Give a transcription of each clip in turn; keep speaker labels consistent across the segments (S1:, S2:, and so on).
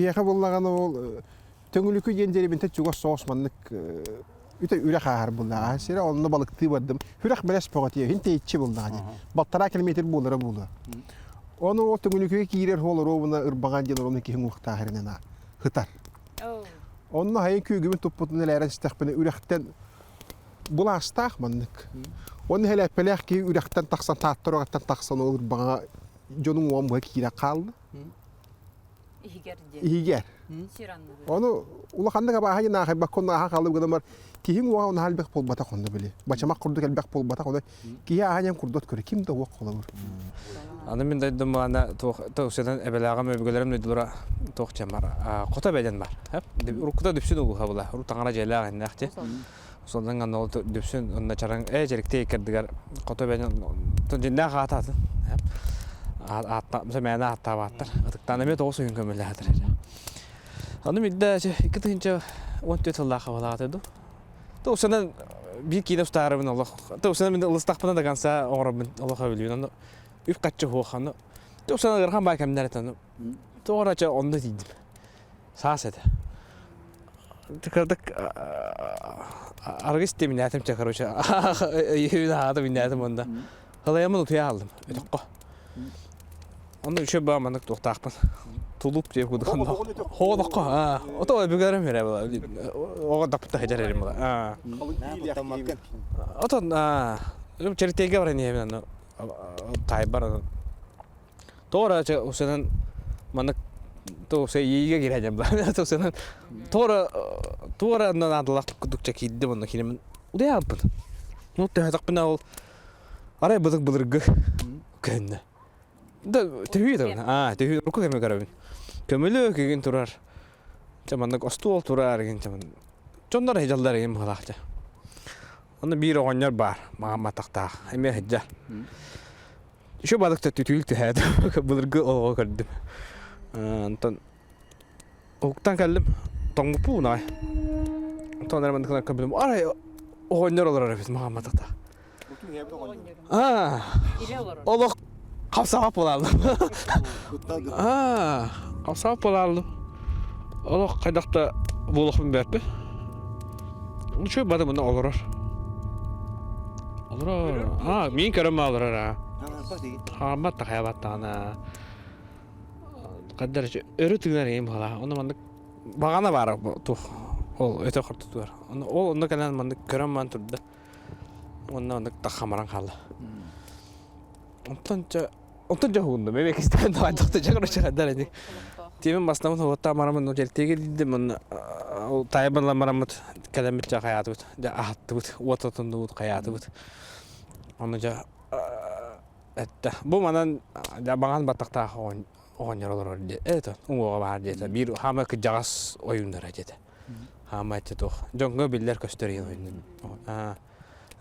S1: Биһиэхэ буллаҕына ол Төҥүлүкү диэн дэриэбинтэн чугас соҕус маннык үтэ үрэх ааһар буллаҕа сирэ онно балыктыы бардым. Үрэх бэлэс бөҕө тиэ, иһин тэйиччи буллаҕа дии. Балтараа километр буолара буолуо. Ону ол Төҥүлүкүгэ киирэр суол оруобуна ырбаҕан диэн оруобуна киһи уҥуохтаах эринэн сытар. Онно хайын күүгүбүн туппутун элээрэн истэхпинэ үрэхтэн булаастаах маннык. Онно хэлээппэлээх киһи үрэхтэн тахсан Таатта ураҕаттан тахсан ол ырбаҕа дьонуҥ уон быһа киирэн хаалла.
S2: Иһигэр диэн.
S1: Иһигэр.
S2: Сир анныгар.
S1: Ону улаханнык абааһы диэн аахайбакка онно ааһа хаалыы гынамар киһиҥ уоҕа онно элбэх буолбатах онно били. Бачамах курдук элбэх буолбатах ону киһи ааһа диэн курдат көрө ким да уох холобур.
S3: Аны мин дойдум маана туох туох эбэлээҕим өбүгэлэрим дойдулара туох диэн бар хото эбэ диэн бар. Уруккута дүпсүн улууһа була. Урут таҥара дьиэлээх иннээх дии. Сонун аны дүпсүн онно чараҥ ээ дьэриктэй иккэрдигэр хото эбэни дьиннээх аатаатын. Аатта мээнэ ааттаабааттар. Ытыктаан эмиэ тоҕус уйун көмөлөһөтөр. Аны мидде 2014 сыллаах хабалаата ду. Тусанан биир киинэ устаарыбын олох. Тусанан мин ылыстахпына до конца оҥоробун олох өбүлүүн. Аны үп хаччы хуох аны. Тусанан ыарахан баа кэмнэр этэ. Тоҕо эрэ онно тиийдим. Саас этэ. Кырдык аргыс тиминээтим чэ короче өйүн аата миннээтим онда. Халайамын утуйа хааллым өтөххө. Онно үчүгэй баа маннык туохтаахпын. Тулуп диye кудук Хоодоххо аа. Ото өбүгэрим эрэ була. Оҕо даппыта хедер эрим була. Аа. Отон аа. Чертеге баран иһэбин аны таайбар Тоҕо эрэ усанан маннык туох иигэ киирэн баар тусанан туора туора наадалаах курдук чэ киирдим онно киирэммин утуйаабыппын. Ну төһөтөхпүнэ ол арай бытык былыргы көһүннэ. Да төһүү да аа төһүү урукку кэми көрөбүн. Көмүлү кигин турар. Чэ маннык остуол турар игин чэ дьоннор сылдьаллар игин быһалаах чэ. Онно биир оҕонньор баар маҕан матахтаах эмиэ сылдьар. Еще балыкта түтүүл түһээт былыргы олоҕу көрдүм. Онтон уһуктан кэллим. Тоҥмуппун аҕай. Онтон эрэ маннык көрбүтүм. Арай оҕонньор олорор эбит маҕан матахта. Аа, олох хапсаҕа буолааллым. Аа, хапсаҕа буолааллым. Олох хайдах да буолуохпун бэрпин. Үчүгэй бары мына олорор. Олорор. Аа, мин көрөн олорор аа. Хааммат да хайабат даҕаны. Хаддар өрө тыынар эйим баҕалаах. Онно маннык баҕана баара туох ол өтө хортотугар. Онно ол онно кэлэн маннык көрөн баран турда. Уонна маннык таххамаран хаалла. Онтон чэ Онтон дьоһугуннум, эбэ кистээн давайдахта дьэ короче хаддар ини. Тиэмин бастамын хуоттаа марамын ну дьэлтиги дидим онно ол таайбын ламараммыт кэлэммит дьэ хайаатыбыт дьэ аһаттыбыт уот отуннубут хайаатыбыт. Ону дьэ эттэ бу манан дьэ баҥан баттахтаах оҕонньор олорор диэ это уҥуоҕа баар диэтэ биир хаама кырдьаҕас ойууннара диэтэ. Хаама этте туох дьоҥҥо биллэр көстөр иһин ойуун.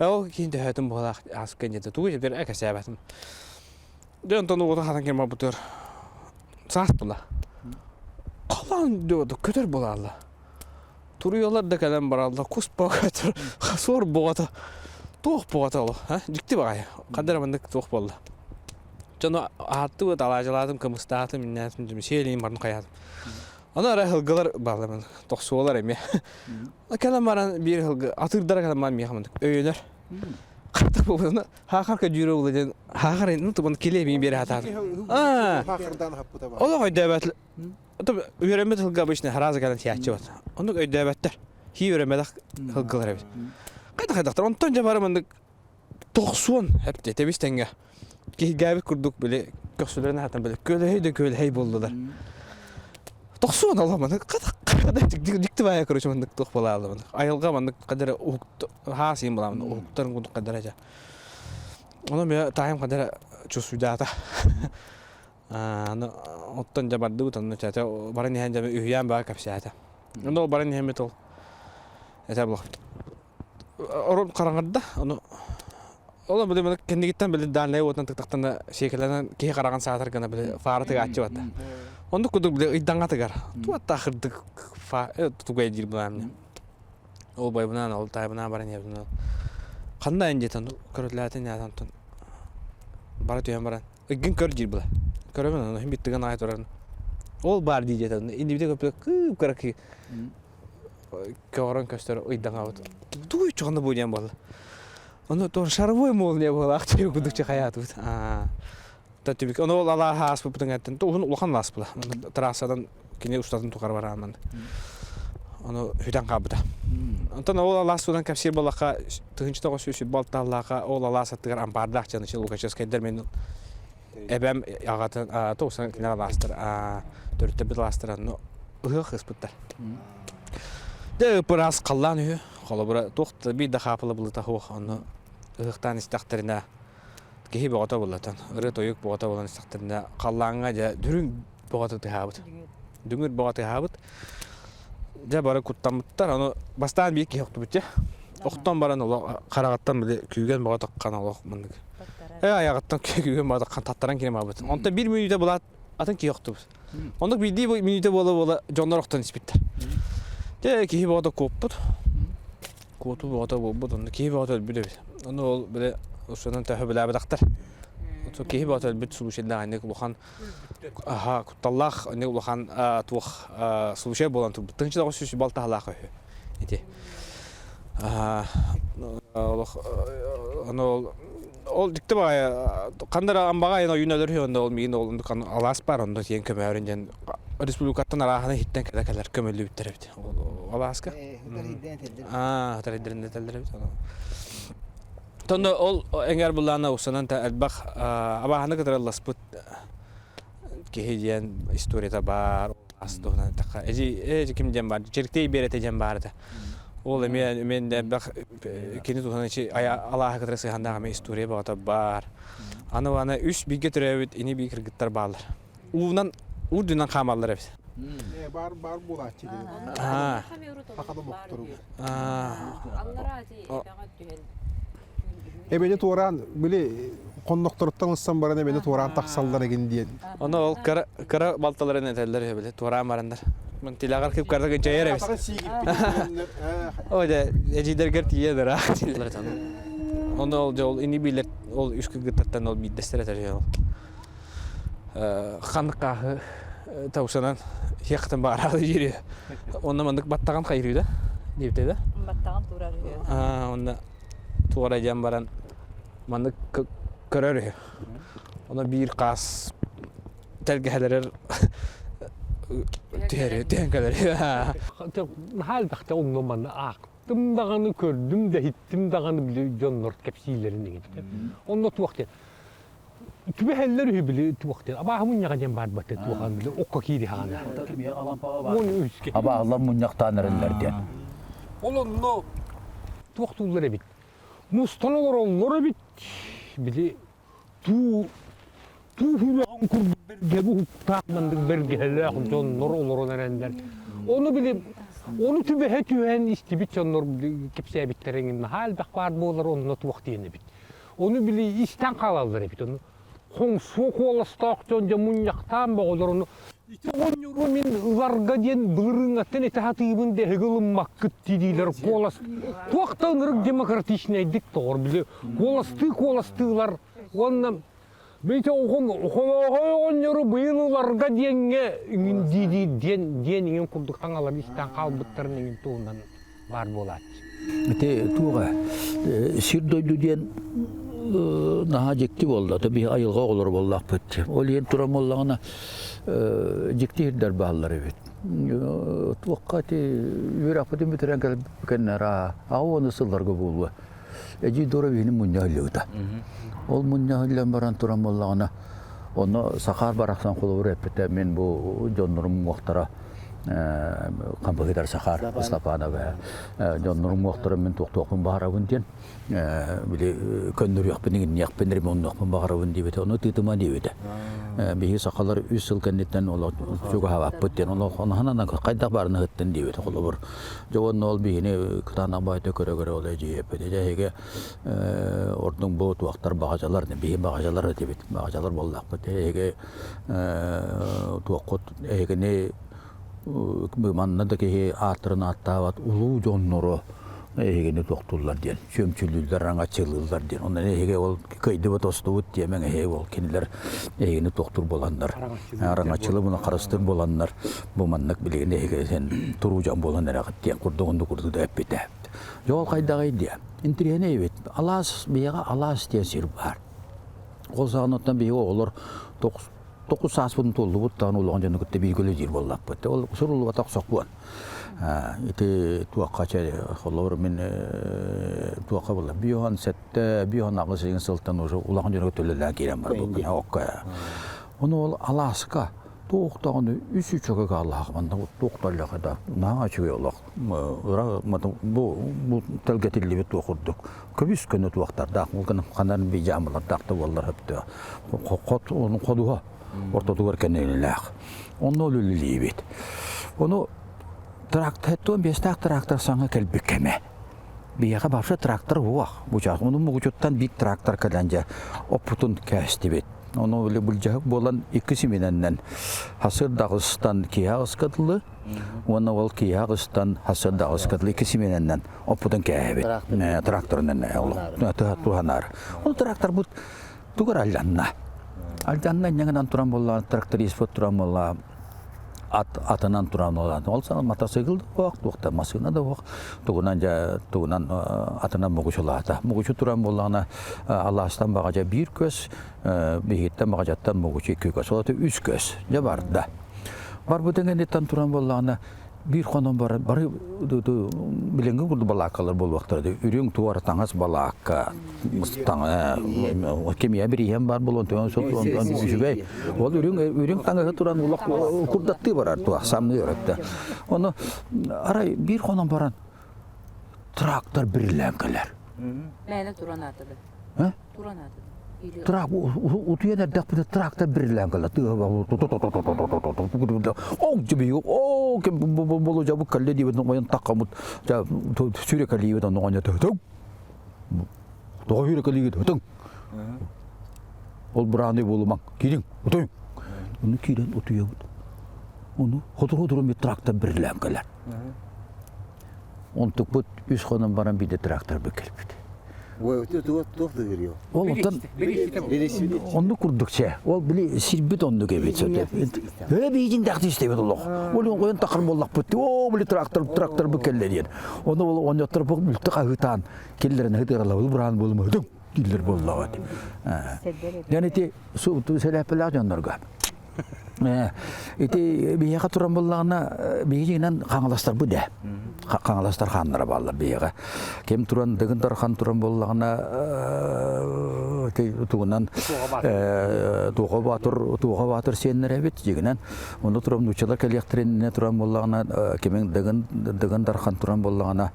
S3: Ол киһи төһөтүн быһалаах ааска диэтэ тугу дьэбдэр экэсээбэтим. Дьэ онтон уоту хатан ким барбытыгар саас була. Халаан диэбит көтөр буолаалла. Туруйалар да кэлэн бараллар, кус көтөр, суор буҕата, туох буҕата ол, а? Дьикти баҕайы. Ханна эрэ маннык туох буолла. Дьону аһаттыбыт, алаадьылаатым, кымыстаатым, иннээтим, сиэлиим барын хайаатым. Аны эрэ сылгылар бааллар, тохсуолар эмиэ. Кэлэн баран биир сылгы атыырдара кэлэн баран миэхэ мындык өйөнөр. Хатта буолуна хаахар көдьүүрэ була диэн хаахар ну тубун килиэ мин биэрэ хатаатым. Аа.
S1: Хаахардаан хаппыта бар.
S3: Олох өйдөөбөт. Үөрэммит сылгы обычно сразу кэлэн сиэччи вот. Оннук өйдөөбөттөр. Хии үөрэммэтэх сылгылар эбит. Хайдах хайдахтар онтон дьэ бары мындык 90 эпте тэбис тэҥҥэ киһиргээбит курдук били көхсүлэрин аһатан били көлөһөй да көлөһөй буоллулар. 90 алла маннык дьикти баайа короче маннык туох буолаалла маннык айылҕа маннык хадара уһукт хаас иин буолаамын уһуктарын курдук хадара дьэ. Ону мен таайым хадара чувствуйдаата. Аны оттон дьэ бардыбыт онно чата баран иһэн дьэ үһүйээн баа кэпсээтэ. Онно баран иһэммит ол этэ буолбут. Орон хараҥарда, ону ол били маны кэннигиттэн били дааннай уотунан тыктахтана сиэкилэнэн киһи хараҕын саатар гына били фара тыгааччы батта. Оннук курдук били ыйдаҥатыгар туотта хырдык фа тугай диир булаамня. Ол байбынан ол таайбынан баран иһэбин. Ханна эн диэтэн көрүлээтин яатантан бара түһэн баран ыйгын көр диир була. Көрөбүн ону иһин биттигин аай туран. Ол баар дии диэтэ. Иннибитэ көппүтэ кып-кыра көҕөрөн көстөр ыйдаҥабыт. Тугуй чоҕоно бу диэн буолла. Ону туор шаровой молния буолаах диэн курдук чахайаатыбыт. Та түбүк. Ону ол алааһа ааспыппытын кэнниттэн уһун улахан алаас була. Трассадан кини устатын тухары бараанан. Ону хүтэн хаалбыта. Онтон ол алаас туһунан кэпсиир буоллахха, 1996 аллааха ол алаас аттыгар ампаардаах дьон Лукачевскайдар мен эбэм аҕатын тоҕусан кинилэр алаастар төрүттэрбит алаастара но ыһыах ыспыттар. Дьэ ыпыраас халлаан үһү. Холобура туох да биир да хаапыла былыта суох. Онно ыһыахтаан истэхтэринэ киһи бөҕөтө буллатан, ырыа-тойук бөҕөтө буолан истэхтэринэ халлааҥҥа дьэ дүрүҥ бөҕөтө тыаһаабыт. Дүҥүр бөҕө тыаһаабыт. Дьэ бары куттаммыттар. Ону бастаан биир киһи охтубут дьэ. Охтон баран олох хараҕыттан били күүгэн бөҕө таххан олох маннык. Э айаҕыттан күүгэн бөҕө таххан таттаран киирэн барбыт. Онтон биир мүнүүтэ булаат атын киһи охтубут. Оннук биирдии мүнүүтэ буола-буола дьоннор охтон испиттэр. Дьэ киһи бөҕөтө куоппут. Куотуу бөҕөтө буолбут. Онно киһи бөҕөтө өлбүт эбит. Ону ол били устунан төһө билээбэтэхтэр. Киһи бөҕөтө өлбүт случайдаах инник улахан аха кутталлаах инник улахан туох случай буолан турбут. 1900 балтаһалаах үһү. Ити. Олох ону ол ол дьикти баҕайы ханна эрэ амбаҕа айан ойуун өлөр үһү онно ол миигин ол алаас баар онно тиийэн көмөөрүн диэн республикаттан арааһына иһиттэн кэлэ кэлэр көмөллүбүттэр эбит алааска аа тарайдарын этэллэр эбит Тонно ол эҥэр буллаана усанан та элбэх абааһыны кытаралласпыт киһи диэн историята баар ас туһунан эттэххэ эдьи эдьи ким диэн баар Чирктэй Биэрэтэ диэн баар этэ ол эмиэ эмиэ элбэх кини туһунан ичи алааһы кытары сыһаннаах эмиэ история бөҕөтө баар аны аны үс бииргэ төрөөбүт ини бии кыргыттар бааллар уунан үрдүнэн хаамаллар эбит
S1: баар баар буолааччы диэн Эбэни туораан, били хоннохторуттан ылсан баран эбэни туораан тахсаллар эгин диэн.
S3: Ону ол кыра кыра балталарын этэллэр үһү били туораан бараннар. Мын тилэҕэр кып-кырата кынчайар эбит. О дьэ эдьиийдэргэр тиийэн ыраах дииллэр. Ону ол дьэ ол ини биилэр ол үс кыргыттартан ол биирдэстэрэ этэр ол. Ханнык хааһы таусанан хиэхтэн баараалы диири. Онно маннык баттаҕын хайырыы да диэбитэ да.
S2: Баттаҕын туурар үһү.
S3: Онно туора диэн баран маннык көрөр үһү. Оно биир хаас тэлгэһэлэрэр түһэр түһэн кэлэр.
S4: Наһаа элбэхтэ онно манна аахтым даҕаны көрдүм да иһиттим даҕаны били дьоннор кэпсииллэрин иҥин. Онно туох диэн Түбэһэллэр үһү били туох диэн абааһы мунньаҕа диэн баар бата туохан били окко киири хаана.
S5: Абааһылар мунньахтаан эрэллэр диэн.
S4: Ол онно туох тууллар эбит. Мустан олороллор эбит. Били туу туу хүрэҕин курдук бэргэһэ уһуктаах маннык бэргэһэлээх дьоннор олорон эрэннэр. Ону били ону түбэһэ түһэн истибит дьоннор кэпсээбиттэрин наһаа элбэх баар буолар онно туох диэн эбит. Ону били истэн хаалаллар эбит. Ону хоҥсуо куоластаах дьон дьэ мунньахтаан боҕолор ону ити оҕонньору мин ыларга диэн былырыыҥҥаттан этэ сатыыбын да эһиги ылыммаккыт диилэр куолас туох да ынырык демократичнайдык тоҕор били куоластыы куоластыылар уонна Бити холооһой оҕонньору быйыл ыларга диэҥҥэ иҥин дии диэн диэн иҥин курдук таҥалар истэн хаалбыттарын иҥин туһунан баар буолааччы.
S5: Ити туоҕа сир дойду диэн наһаа дьикти буолла. Биһи айылҕа оҕолоро буоллахпыт. Ол иһин туран буоллаҕына дьикти сирдэр бааллар эбит. Туохха ити үөрэхпитин бүтэрэн кэлбиккэннэр аҕа уону сылларга буолуо. Эдьиий Дора биһини мунньа ыһыллыбыта. Ол мунньа ыһыллан баран туран буоллаҕына, онно Сахаар барахсан холобур эппитэ, мин бу дьоннорум уҥуохтара Хампыһыдар Сахаар Степанов дьоннорум уҥуохтара мин туохтуохпун баҕарабын диэн били көннөрүөхпүн иҥинниэхпин ремоннуохпун баҕарабын диэбитэ ону тыытыма диэбитэ биһиги сахалар үс сыл кэнниттэн олох чугаһаабаппыт диэн олох онон хайдах баарына ыһыттын диэбитэ холобур Дьэ уонна ол биһини кытаанах баайта көрө-көрө ол эдьиийэппит. Дьэ эһиги ордук бу туохтар баҕадьалар, биһи баҕадьалар этибит, баҕадьалар буоллахпыт. Эһиги туоххут эһигини манна да киһи ааттарын ааттаабат улуу дьонноро. Эһигини туохтууллар диэн, чүөмчүлүүллэр, араҥаччылыыллар диэн. Онон эһиги ол кыайдыбыт остубут диэмэҥ эһиги ол кинилэр эһигини туохтуур буоланнар, араҥаччылы буна харыстыыр буоланнар бу маннык билигин эһиги сен туруу дьон буолан эрэҕит диэн курдук оннук курдук да эппитэ. Дьэ ол хайдаҕый диэ. Интириэһинэй эбит. Алаас биһиэхэ алаас диэн сир баар. Ол саҕана биһиги оҕолор 9 сааспытын туоллубут даҕаны улахан дьону кытта бииргэ үлэлиир буоллахпыт. Ол суруллубатах сокуон. Ити туохха чэ холобур мин туохха буолла биохан сэттэ биохан аҕыс ыйын сылтан уже улахан дьону кытта үлэлээн киирэн барбыппын окко. Ону ол Алааска туох даҕаны үс үчүгэй хааллаах манна туох да элэхэ да наһаа үчүгэй олох ыра бу бу тэлгэтиллибит туох курдук көбүс көнө туохтардаах ол гынан ханан бижамалардаах да буоллар хөптөөх хот ходуһа ортотугар кэннилээх онно үлэлиибит ону трактор биэстээх трактор саҥа кэлбит кэмэ биһиэхэ вообще трактор уох бучаах ону мугучуттан биир трактор кэлэн дьэ оппутун кээстибит ону били былдьаһык буолан икки симинэннэн хасыр даҕыстан киһи аҕыска дылы уонна ол киһи аҕыстан хасыр даҕыска дылы икки симинэннэн оппутун кээһэбит тракторынан туһанаар ол тракторбут тугар алдьанна алдьанна инньэ туран буолла тракторист туран буолла ат атынан туран буолла ол сана мотоцикл да суох туох да массыына да суох тугунан дьэ тугунан атынан мугучулаата мугучу туран буоллаҕына алаастан баҕадьа биир көс биһиттэн баҕадьаттан мугучу икки көс ол үс көс дьэ барда барбытын кэнниттэн туран буоллаҕына биир хонон баран бары билиҥҥи курдук балааккалар буолуохтара дии үрүҥ туора таҥас балаакка кимиэ бирииһэм бар буолуон төһөн үчүгэй ол үрүҥ үрүҥ таҥаһы туран улах курдаттыы барар туох самныы өрөттө ону арай биир хонон баран трактор бирилээн кэлэр
S2: Мээнэ туран аатыды. Туран аатыды.
S5: Трак утуйан эрдэхпинэ трактор бирилээн кэллэ ол дьэби оо ким болу жабык кэллэ диэбит оҥойон таххаммыт сүүрэкэлиибит онно оҥонньо төһөтөҥ тоҕо сүүрэкэлиигит өтөҥ ол бырааны буолумаҥ киириҥ утуйуҥ ону киирэн утуйабыт ону хотуру-хотуру трактор бирилээн кэлэр Онтукпут үс хонон баран биирдэ тракторбыт кэлбит. Ол оттон оннук курдук чэ. Ол били сирбит оннук эбит. Э биитин дахты истебит олох. Ол оҥойон тахар буоллахпыт. О били трактор тракторбыт кэллэ диэн. Ону ол оонньоттор бу үлтэ хаһыытаан келлерин хытыралабыл бураан буолума өтөҥ дииллэр буоллаҕа. Яни ити сэлээппэлээх дьоннорго Ити биһиэхэ туран буоллаҕына, биһигинэн хаҥаластарбыт ээ. Хаҥаластар хааннара бааллар биһиэхэ. Ким туран, Дыгын Дархан туран буоллаҕына, тугунан Туоха Баатыр, Туоха Баатыр сиэннэрэ эбит, дьигинэн. Онно туран нууччалар кэлиэхтэрин туран буоллаҕына, кимин Дыгын Дыгын Дархан туран буоллаҕына,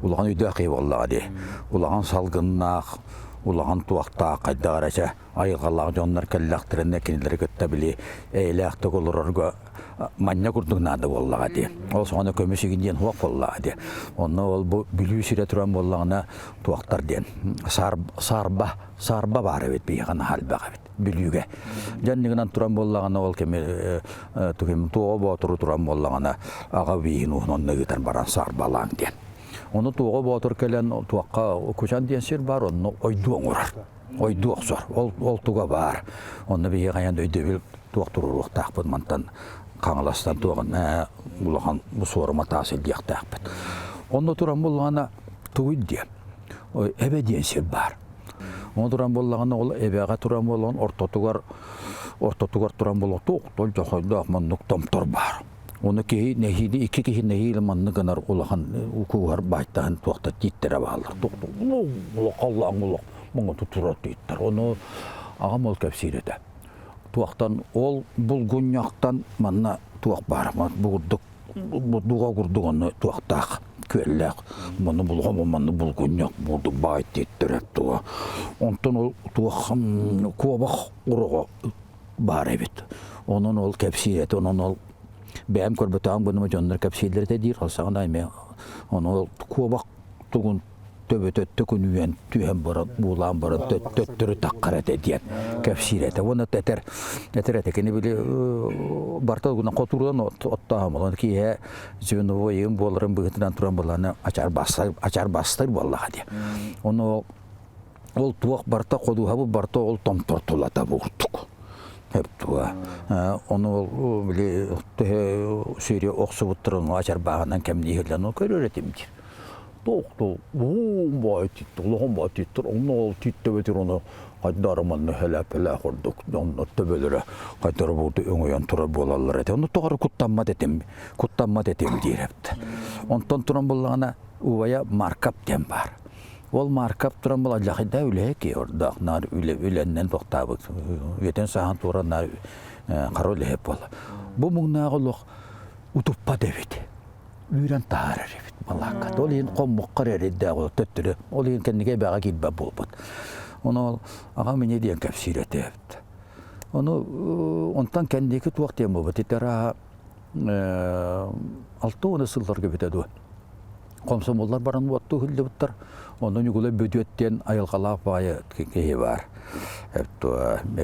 S5: улахан өйдөөх киһи буоллаҕа дии. Улахан салгыннаах, улахан туохтаах хайдах эрэ чэ айылҕалаах дьоннор кэллэхтэринэ кинилэри кытта били эйэлээхтик олорорго манньа курдук наада буоллаҕа дии. Ол соҕуна көмүс игин диэн суох буоллаҕа дии. Онно ол бу Бүлүү сирэ туран буоллаҕына туохтар диэн саарба саарба баар эбит биһиэхэ наһаа элбэх эбит Бүлүүгэ. Дьанныгынан туран буоллаҕына ол кэми тугум Туоҕа Боотуру туран буоллаҕына аҕа бииһин уһун онно ыытан баран саарбалааҥ диэн. Ону Туоҕа Боотур кэлэн туохха Кучан диэн сир баар онно ойдуу оҥорор. Ойдуу охсор. Ол, ол туга баар. Онно биһиги хайан да өйдөбүл туох туруоруохтаахпыт мантан Хаҥаластан туоҕун улахан суорума таас илдьиэхтээхпит. Онно туран буллаҕына тугуй диэн. Эбэ диэн сир баар. Онно туран буоллаҕына ол эбэҕэ туран буоллаҕын ортотугар ортотугар туран буолла туох дьохойдоох маннык томтор баар. Ону киһи нэһиили икки киһи нэһиилэ маннык гынар улахан кууһар баайтаһын туохта тииттэрэ бааллар. Улахаллаан улах муҥуту турар тииттэр. Ону аҕам ол кэпсиир этэ. Туохтан ол булгунньахтан манна туох баар бу курдук дуга курдук онно туохтаах күөллээх манна булҕам манна булгунньах бурдук баай тииттэр туга. Онтон ол туох куобах уроҕо баар эбит. Онон ол кэпсиир этэ, онон ол бэйэм көрбөтөҕүм гыныма дьоннор кэпсииллэр этэ диир, ол саҕана эмиэ ону ол куобах тугун төбөтө төкүнүйэн түһэн баран буулаан баран төттөрү таххар этэ диэн кэпсиир этэ. Уонна этэр этэр этэ кини били барта гынан хотуурдан оттооһомолон киһи звеновой ыым буоларын быһыытынан туран буоллаҕына ачаар бастар ачаар бастар буоллаҕа диye. Ону ол туох барта ходуһабыт барта ол томтортулата бууртук. Өптуга. Ону ол били төһө сүүрү охсубуттарын ачарбааҕынан кэмнииһиллэн ол көрөр этим диир. Туох уһун баай титтер, улахан баай титтер, онно ол тиит төбөтүр ону хайдары манна хэлээппэлээх курдук онно төбөлөрө хайдары буурду өҥөйөн турар буолаллар этэ. Ону тоҕо куттаммат этим, куттаммат этим диир эбит. Онтон туран буллаҕына убайа Маркап диэн баар. Ол Маркап туран була дьахайда үлэһэ ки ордоох наар үлэ үлэннэн тохтаабыт. Үйэтин сааһын туора наар хара үлэһэ буола. Бу муҥнааҕы олох утуппат эбит. Үүрэн таһаарар эбит балааккат. Ол иһин хоммуккар эрдээх төттөрү. Ол иһин кэннигэ эбэҕэ киирбэт буолбут. Ону ол аҕам иньэ диэн кэпсиир этэ эбит. Ону онтон кэнники туох диэн буолбут. Ити арааһа 60 сылларга бүтэ дуо. Комсомоллар баран уоттуу иһиллибиттэр. Онно Ньукулай Бөдүөт диэн айылҕалаах баайы киһи баар.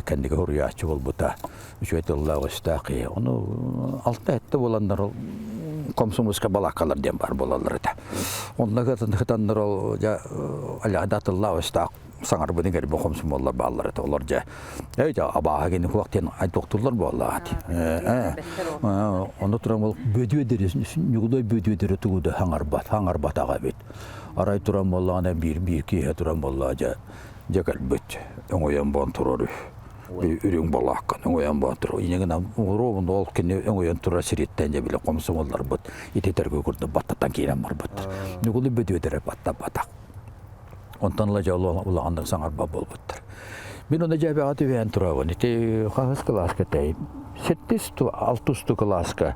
S5: Кэнники суруйааччы буолбута. Үчүгэй тыллаах-өстөөх киһи. Ону алта-сэттэ буоланнар комсомольскай балааккалар диэн баар буолаллар этэ. Онно кытаннар ол дьэ аляда тыллаах-өстөөх саҥарбытын кэрбэ комсомоллар бааллар этэ. Олор дьэ Эй, абааһы кини хуох диэн айтуохтуллар буоллаҕа Ону туран ол бөдүөдөрү ньугулай бөдүөдөрү тугу да хаҥарбат, хаҥарбатаҕа эбит. Арай туран буоллаҕына биир-биир киэһэ туран буоллаҕа дьэ дьэ кэлбит өҥөйөн буон турар үрүҥ балааккан өҥөйөн буон турар. Инньэ гынан уруобун ол кини өҥөйөн турар сириттэн дьэ били комсомолларбыт ититэргэ курдук баттатан киирэн барбыттар. Ньугулай бөдүөдөрө баттаппатах. Онтон ыла дьэ улаханнык саҥарбат буолбуттар. Мин ону дьээбэҕэ түбэһэн турабын. Ити хаһыс кылааска этэй? Сэттис алтыс кылааска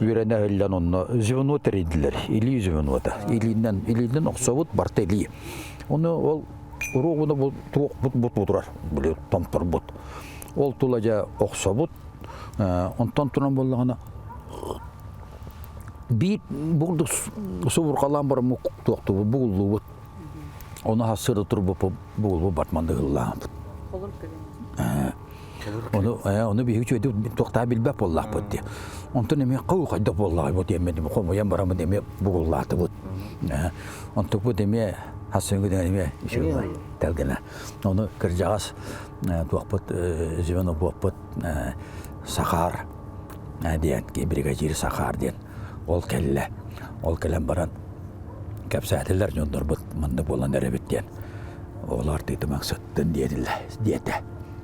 S5: үөрэнэ иһиллэн онно звено тэрийдилэр. Илии звенота. Илиинэн илиинэн охсобут барта илии. Ону ол уруогуна бу туох бут бут турар. Били томторбут. Ол тула дьэ охсобут. Онтон туран буоллаҕына биир бурдук субурҕалаан баран туохтубут бугуллубут. Ону хассыра турбуппут бугулбут батманды ыллаабыт. Ону ону биһиги үчүгэйдик туохтаа билбэт буоллаахпыт дии. Онтон эмиэ хау хайдах буоллаҕай бу диэммин хомуйан бараммын эмиэ бугуллаатыбыт. Онтукпут эмиэ хассыҥҥы эмиэ үчүгэй тэлгэнэ. Ону кырдьаҕас туохпут звено буоппут Сахаар диэн бригадир Сахаар диэн ол кэллэ. Ол кэлэн баран кэпсээтилэр дьоннорбут манна буолан эрэбит диэн. Оҕолор тыытымаҥ сыттын диэтилэр диэтэ.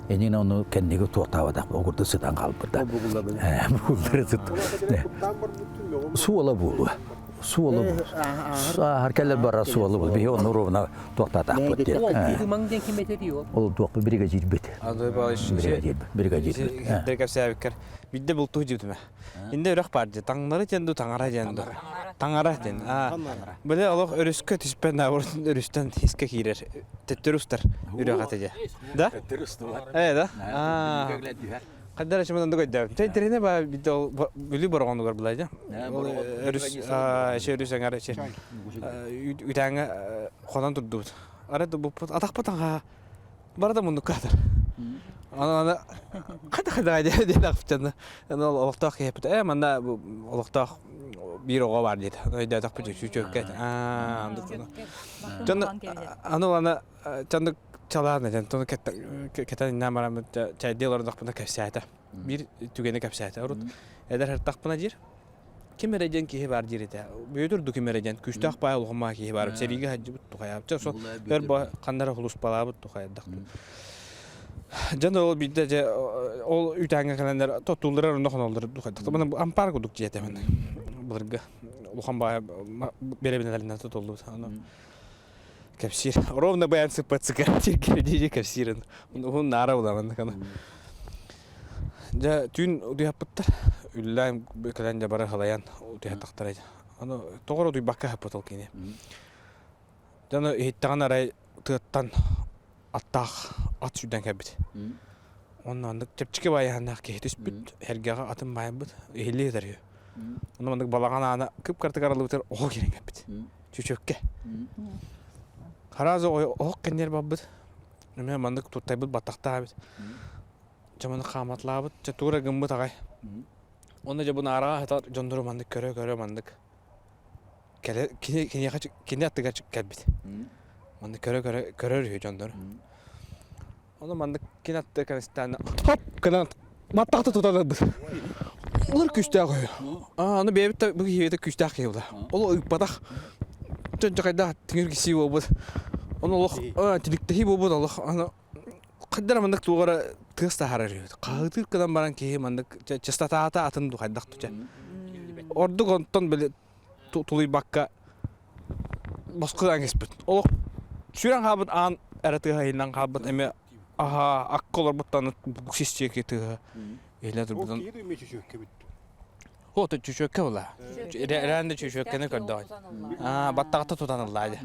S5: Иннинэ ону кэнниги туохтаабатах огурду сытан хаалбыта. Бугуллары сыт. Суола буолуо. Суола буолуо. Ааһар кэлэр барар суола буолуо. Биһи онну ровно туохтаатахпыт диэн.
S2: Тыытымаҥ диэн ким этэ ол?
S5: Ол туохпут бригадирбит. Бригадирбит. Бригадирбит.
S3: Кэпсээбиккэр бидде бултуу дьиэтимэ. Инде үрэх баар дии. Таҥнары диэн дуу, таҥара диэн дуу. Таҥара диэн. Били олох өрүскэ түспэн наоборот өрүстэн искэ киирэр. Төттөрү устар үрэх ата дии. Да?
S5: Төттөрү устулар.
S3: Ээ да? Хайдар эчим оннук өйдөөбүт. Чэ интэриэһинэй баа бидде ол Бүлүү бороҕонугар былай дии. Өрүс эчи өрүс эҥэр эчи үтээҥҥэ хонон турдубут. Арай буппут атахпыт аҕаа Бары да муннукка атар. Аны хайда хайда диэн ахпытчанна. Аны олохтоох киһи эппит. Ээ манна олохтоох биир оҕо бар диэтэ. Өйдөөтөхпүт чүчүөккэ. Аа Дьон аны аны чаннык чалаан дьон тону кэтэн иннаа бараммыт чайдыы олордохпуна кэпсээтэ. Биир түгэни кэпсээтэ. Урут эдэр сыртахпына диир. Ким эрэ диэн киһи баар диир этэ. Бүөтүр ду ким эрэ диэн күүстээх баай улахаммаа киһи баар. Сэриигэ сылдьыбыт тухайаабыт. Сол өр бо ханна эрэ хулуспалаабыт тухайдах. Дьон ол биирдэ дьэ ол үтээҥҥэ кэлэннэр тоттууллар онно хоноллор тухайдах. Мана ампаар курдук дьиэтэ мана. Былыргы улахан баай бэрэбинэлэринэн тутуллубут. Аны кэпсиир. Ровно баян сыппат сыка тиргэр дии кэпсиирин. Уһун наара буламан кана. Дьэ түүн утуйаппыттар. Үллээн кэлэн дьэ бары халайан утуйаттахтара. Аны тоҕо утуйбакка хаппыт ол кини. Дьону иһиттэҕин арай тыаттан аттаах ат сүүрдэн кэлбит. Онно оннук чэпчэки баайаһаннаах киһи түспүт, эргэҕэ атын баайбыт, иһиллии сытар үһү. Онно маннык балаҕан аана кып-кыратык арыллыбытыгар оҕо киирэн кэлбит. Чүчүөккэ. Сразу оһох кэннигэр барбыт. Эмиэ маннык туттайбыт баттахтаах эбит. Дьэ маны хааматлаабыт, дьэ тугу эрэ гыммыт аҕай. Уонна дьэ бу наараҕа сытар дьоннору маннык көрө-көрө маннык кэлэ кини киниэхэ кини аттыгар кэлбит. Маннык көрө-көрө көрөр үһү дьоннору. Ону маннык кини аттыгар кэлистээн хоп гынан баттахта тутан ылбыт. Улар күүстээх үһү. Аа, аны бэйэбит да бу киһибит күүстээх киһи була. Ол ыыппатах. Дьон дьэ тиҥиргисии буолбут. Ону олох тиликтэһии буолбут олох. Аны хайдах маннык туох эрэ тыас таһаарар үһү. Хаһыытыыр гынан баран киһи маннык частотата атын дуу хайдах туча. Ордук онтон били тулуйбакка босхо кэспит. Олох сүрэн хаалбыт аан эрэ тыаһа иһиллэн хаалбыт эмиэ аһаа акка олорбуттан сис тыаһа иһиллэ турбутун. О, чүчүөккэ була. Эрээн да чүчүөккэни көрдөҕүн. Аа, баттаҕата тутан ыллаа дьэ.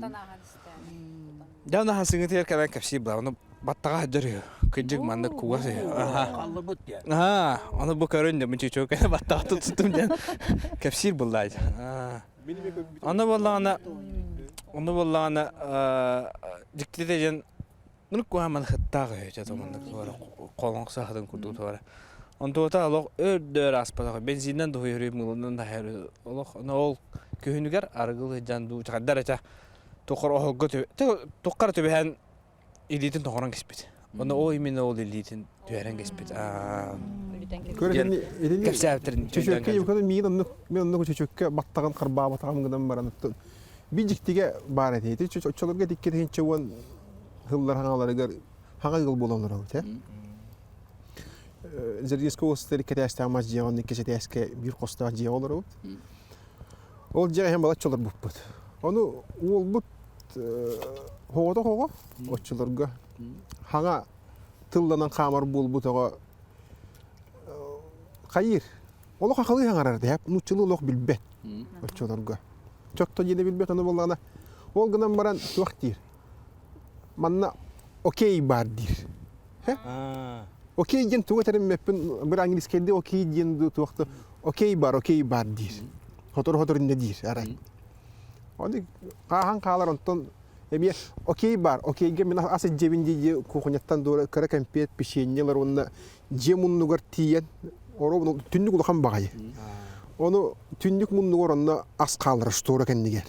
S3: Дьэ, ону сыҥытыгар кэлэн кэпсии була. Ону баттаҕа сылдьар үһү. Кырдьык маннык кугас үһү.
S5: Халлыбыт диэн.
S3: Аа, ону бу көрүн дьэ, чүчүөккэни баттаҕа тутсутум диэн кэпсиир буллаа дьэ. Аа. Ону буоллаҕына, ону буоллаҕына, дьиктитэ диэн Нур куһааман хыттаах үһү дьэ маннык туора холоҥ саһатын курдук туора. Онтуота олох өрдөөр ааспатах бензиннэн дуһуйар мылынан да олох ол күһүнүгэр арыгыл сылдьан дуу чахайдар этэ тухар оһолго туххар түбэһэн илиитин тоҕорон кэспит. Онно ол именно ол илиитин түһэрэн кэспит. Кэпсээбиттерин
S1: Чөчөккө юканы миин оннук мен оннук чөчөккө баттаҕын харбаабатаҕым гынан баран Биир дьиктигэ баар этэ. Ити оччолорго икки тыһыынча уон сыллар хаҥаларыгар хаҥа ыал буолан олоробут ээ. Дзержинскэй уостар кэтээстээх мас дьиэҕэ онно икки сэтээскэ биир хостоох дьиэҕэ олоробут. Ол дьиэҕэ иһэн балачча олорбуппут. Ону уолбут оҕото оҕо оччолорго хаҥа тылланан хаамар буолбут оҕо хайыыр Олох ахалыы хаҥарар дэһэп нууччалыы олох билбэт оччолорго. Чотто диэни билбэт ону буоллаҕына ол гынан баран туох диир манна окей баар диир. Окей диэн тугу этэрин бір английскайдыы окей диэн туохта окей бар окей бар диир. Хотору-хотору иннэ диир арай. Оны хаахан хаалар онтон эмиэ окей бар окейге мин ас дьиэбин дии кухняттан дуора кыра кэмпиэт печеньелар уонна дьиэ муннугар тиийэн оро түннүк улахан баҕайы. Ону түннүк муннугар онно ас хаалар штора кэннигэр.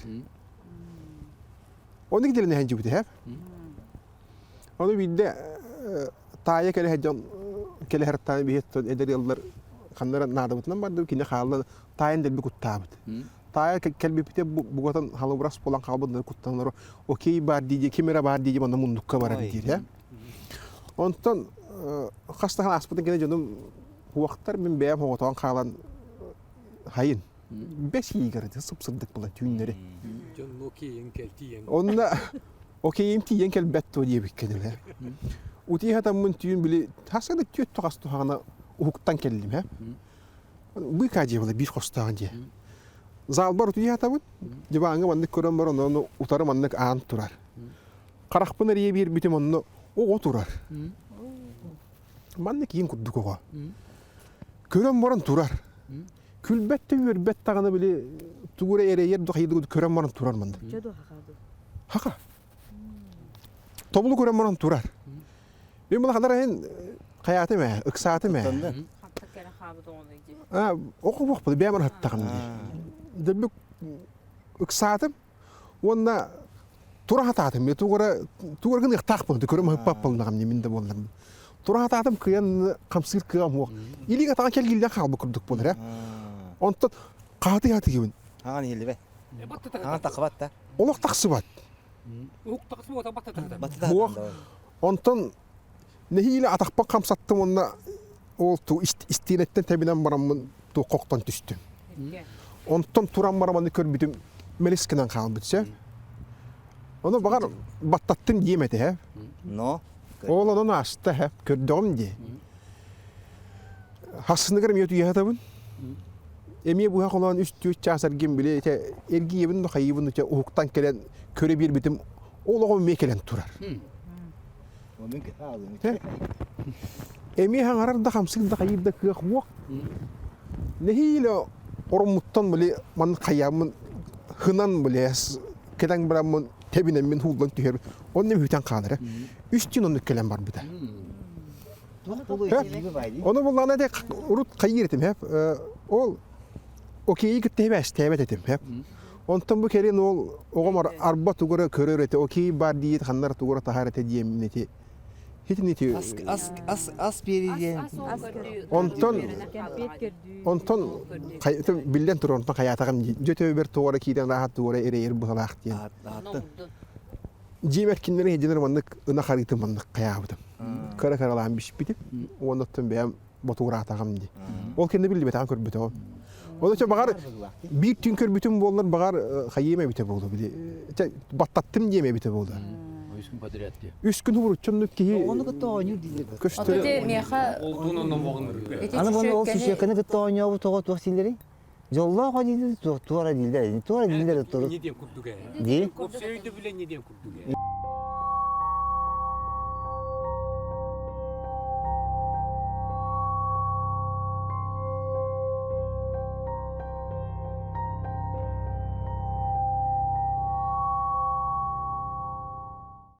S1: Ону киделин эһэн дьибит эһэп. Ону биирдэ таайа кэлэһэ дьон кэлэһэртаан биһиэттэн эдэр ыаллар ханнара наадабытынан бардыбыт кини хаалла таайын дэлби куттаабыт. Таайа кэлбиппитэ бугатан халыбырас буолан хаалбыт куттанар окей бар дии ким эрэ бар дии манна муннукка барар диир э. Онтон хас да ааспытын кэннэ дьонум уохтар мин бэйэм оҕотоон хаалан хайын бэс иигэр сып-сырдык була түүннэри.
S2: Дьон окейин кэл тиийэн.
S1: Онно окейим тиийэн кэлбэт туо диэбиккэ дылы. Утуйа сатаммын түүн били хас да түөт тоҕас туһаҕына уһуктан кэллим һэ. Быыкаа дьиэ була биир хостоох дьиэ. Залбар утуйа сатабын, диваҥҥа маннык көрөн баран ону утары маннык аан турар. Харахпын эрийэ биэрбитим онно оҕо турар. Манна киин курдук оҕо. Көрөн баран турар. Күлбэт да үөрбэт даҕаны били тугу эрэ эрэйэр да хайдыгы көрөн баран турар манна. Хака. Тобулу көрөн баран турар. Мен була ханар иһин хайаатым ээ, ыксаатым ээ. Аа, оқу бэйэм арахаттаҕым дии. Дөлбүк ыксаатым. Уонна тура хатаатым, тугу тугу гыныахтаахпын, көрөм ыһыппаппылнаҕым мин да буолларбын. Тура хатаатым кыйан хамсыыр кыам суох. Илиигэ атаҕа кэлгиллэн хаалбыт курдук буолар ээ. Онтон хаатыы хатыыбын.
S6: Хаҥан иһиллибэт. Хаҥан тахсыбат да.
S1: Олох тахсыбат. Суох. Онтон нэһиилэ атахпын хамсаттым уонна ол ту истиэнэттэн тэбинэн бараммын туоххохтон түстүм. Онтон туран бараманы көрбүтүм мэлис гынан хаалбыт сөп. Ону баҕар баттаттым диэм этэ һэ.
S6: Но.
S1: Ол онон ааста һэ, көрдөҕүм дии. Хассыныгар эмиэ утуйа Эмиэ быһа холоон үс-түөрт чаас эргин били этэ эргийэбин да хайыыбын да уһуктан кэлэн көрө биэрбитим ол оҕом эмиэ кэлэн турар. Эмиэ хаҥарар да хамсыыр да хайыыр да кыах уох. Нэһиилэ ороммуттан били маннык хайааммын хынан били кэлэн бараммын. Тэбинэммин ууллан түһэр. Онно мүтэн хаалара. Үс түүн оннук кэлэн барбыта. Ону буллаана де урут хайыр этим хеп. Ол окейи кытта хебэстээбэт этим хеп. Онтон бу кэлин ол оҕом арба тугура көрөр этэ, окей бар диит ханнар тугура таһар этэ диэммин эти. Хитинити
S6: Ас ас ас ас биэри диэн.
S1: Онтон онтон биллэн турар онтон хайаатаҕым дии. Дьэ төбөбөр туора киирэн рааһат туора эрэйэр быһалаах диэн. Дьиэбэр кинилэри иһдинэр маннык ынах арыытын маннык хайаабытым. Кыра кыралаан биспитим. Уонна оттон бэйэм ботугураатаҕым дии. Ол кэннэ биллибэтэҕин көрбөтөҕүм. Ол өчө баҕар биир түн көрбүтүм буоллар баҕар хайыым эбитэ буолуо били баттаттым диэм эбитэ буолуо.
S5: Үс күн подряд дии.
S1: Үс күн хубуруччуннук киһи
S6: Ону кытта оонньуур дииллэр.
S1: Көстөр.
S7: Миэхэ
S6: Аны буну ол сүсүөккэни кытта оонньообут оҕо туох дииллэрий? Дьоллоох о дииллэр, туора дииллэр. Туора дииллэр туора.
S2: Не диэн курдук ээ.
S6: Дии.
S2: Өйдөбүлэ не диэн курдук ээ.